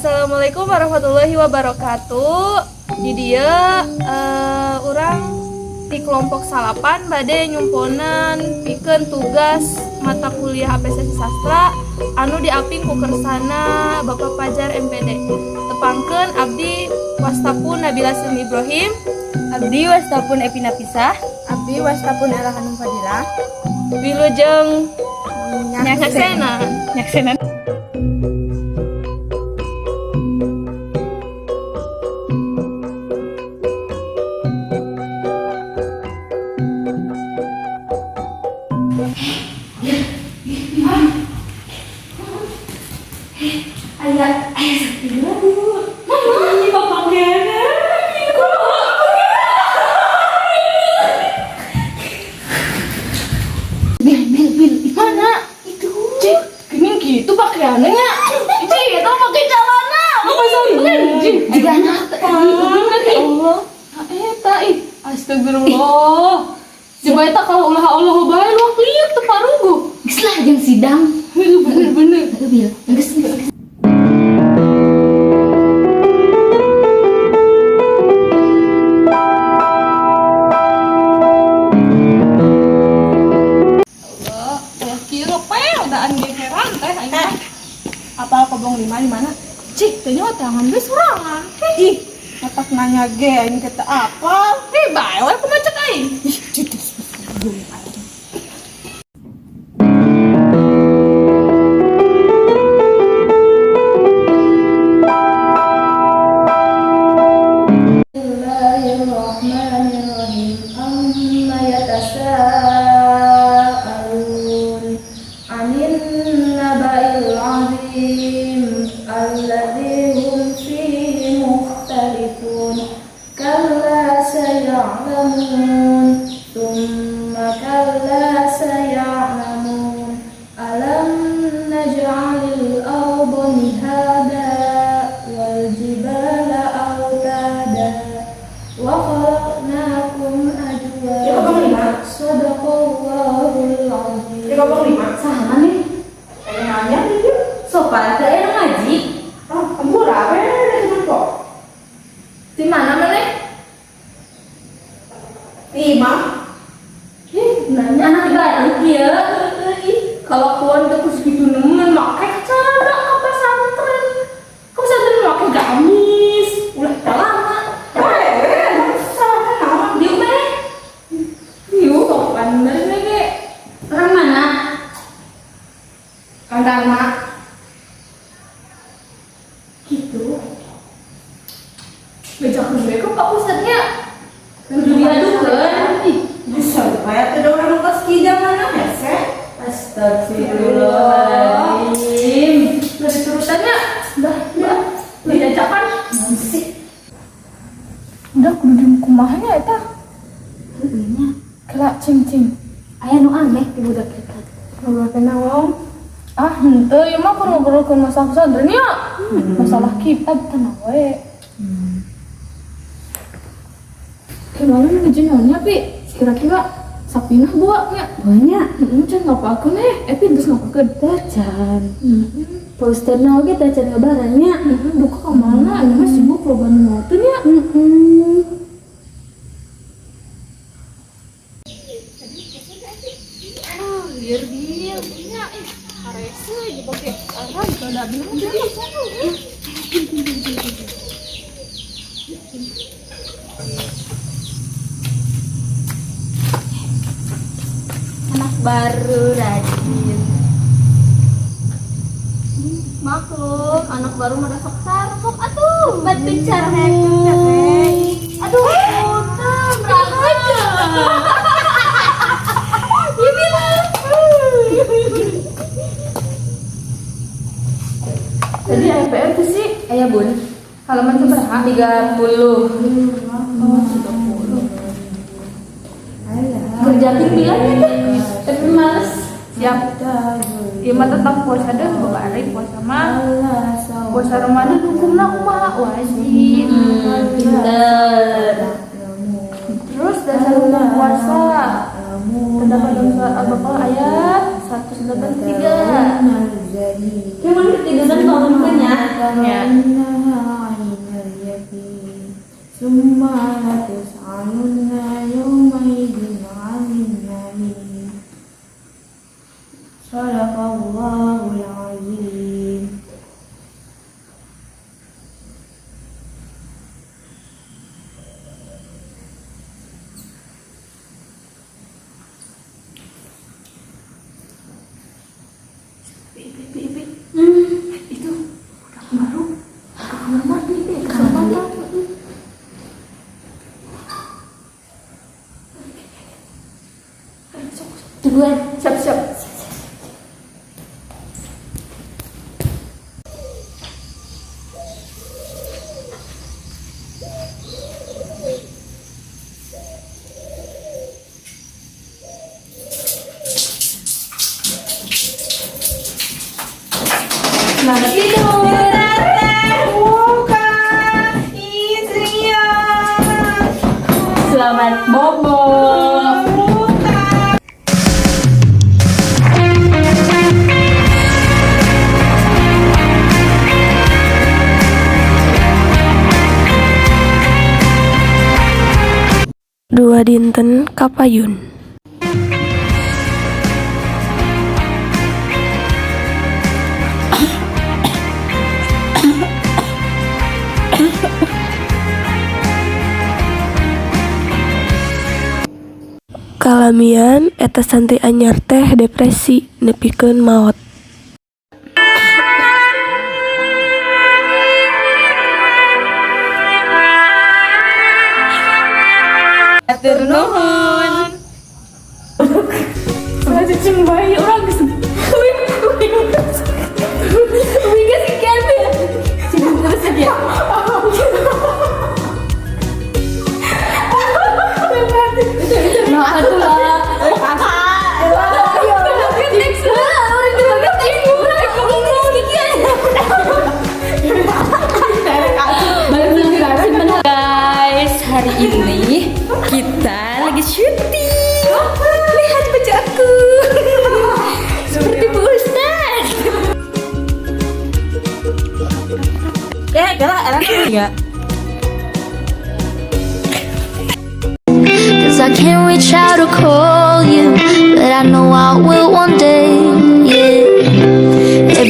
Assalamualaikum warahmatullahi wabarakatuh. Di dieu urang di kelompok salapan bade nyumponan pikeun tugas mata kuliah apresiasi sastra anu diaping ku kersana Bapak Pajar MPD. Tepangkeun, abdi wastapun Nabila Silmi Ibrahim. Abdi wastapun Epi Napisah. Abdi wastapun Ella Hanum Fadila. Wilujeng nyaksena. Nyaksena. Aya aya sapi baru. Mama, ini bapak kene. Bil, bil, bil, mana? Itu. Cik, gini gitu pakaiannya. Cik, itu pakai celana. Apa pesantren? Cik, Juga anak. Ya Allah. Eta ih, astagfirullah. Coba eta kalau ulah Allah bae lu lieur teu paruguh. Geus lah jeung sidang. Bener-bener. Heeh, Bil. Geus, geus. Allah, ulah kieu pel daan ge heran teh aing mah. Apal Kobong lima di mana? Cik, teh nyawa tangan ge sorangan. Ih, otak nanya ge aing kita apal. Eh, bae we kumaha cek aing. Ih, judes. Bismillahirrahmanirrahim. Amma yatasaalun 'anin naba'il 'azim alladzi hum fihi mukhtalifun. Kalla saya'lamun, thumma kalla saya'lamun. Alam naj'alil arda mihada wal jibala autada wa khalaqnakum azwaja. Sadaqallahul azim. Di Kobong lima. Saha nih? Pengen nanya gitu. Sopan teh aya ngaji. Ah, kamu apa ya dari kok? Di mana maneh? Lima. Ih, nanya Anak baru kieu. Ih, kalakuan teh kudu gitu nemen make celana ke pesantren. Ke pesantren make gamis, ulah celana. Eh, salah naon? Di mana? Yuk, sopan bener ge. Orang mana? Kang Dharma. Gitu. Bejakeun we ke Pak Ustadznya. Kudu diadukeun. Ih, Bisa supaya tidak orang kelas kijang mana hese. Astagfirullahaladzim. udah diturutannya. Udah, udah. Udah diajakan. Sih. Udah kudu di kumaha nya eta. Heeh nya. Kela cing cing. Aya nu aneh di budak eta. Ngobrolkeun naon? Ah, henteu ieu mah keur ngobrolkeun masalah pesantren nya. Masalah kitab tenang we. Gimana nih naonnya, Pi? Kira-kira sapinah buat nya. Banyak. Heeh, can ngapakeun eh. Epi geus ngapakeun. Tacan. Heeh. Posterna oge tacan ngabarannya. Heeh, duka ka mana? Ini mah sibuk loba nu nonton nya. Heeh. Ah, lieur bil nya ih. Harese dipake arah da bilang mah. Anak baru rajin. Maklum, anak baru mah sok sarpok atuh. Batu carek. Aduh, punten, berangkat. Ya bilang. Tadi APR tuh sih Aya bun. Halaman seberapa? 30. Oh, 30. Kerjain bilangnya teh. Tapi males. Siap. Ieu mah tentang puasa deh, babari puasa mah. Puasa Ramadan hukumna kumaha? Wajib. Pinter. Terus dasar hukum puasa terdapat dalam surat Al-Baqarah ayat 183. الجحيم. Cuman ketiduran kalau bukannya. لترونها عين اليقين ثم لتسألن يومئذ عن النعيم. صدق الله العظيم. Itu budak baru ke kamar mandi deh, kesempatan. Tungguan. Siap, siap. Selamat tidur. Buka Izria. Selamat bobo. Buka. 2 dinten kapayun. Kalamian eta santri anyar teh depresi nepikeun maot. Hatur nuhun. Cicing bayi orang geus. Wih, wih. Wih, geus kieu. Cicing terus ya. Nah, atuh lah. Next lah, orang juga next. Guys, hari ini kita lagi syuting. Lihat baju aku. Seperti Bu Ustaz. Eh, kira enak ya. 'Cause I can't reach out to call you, but I know I will one day.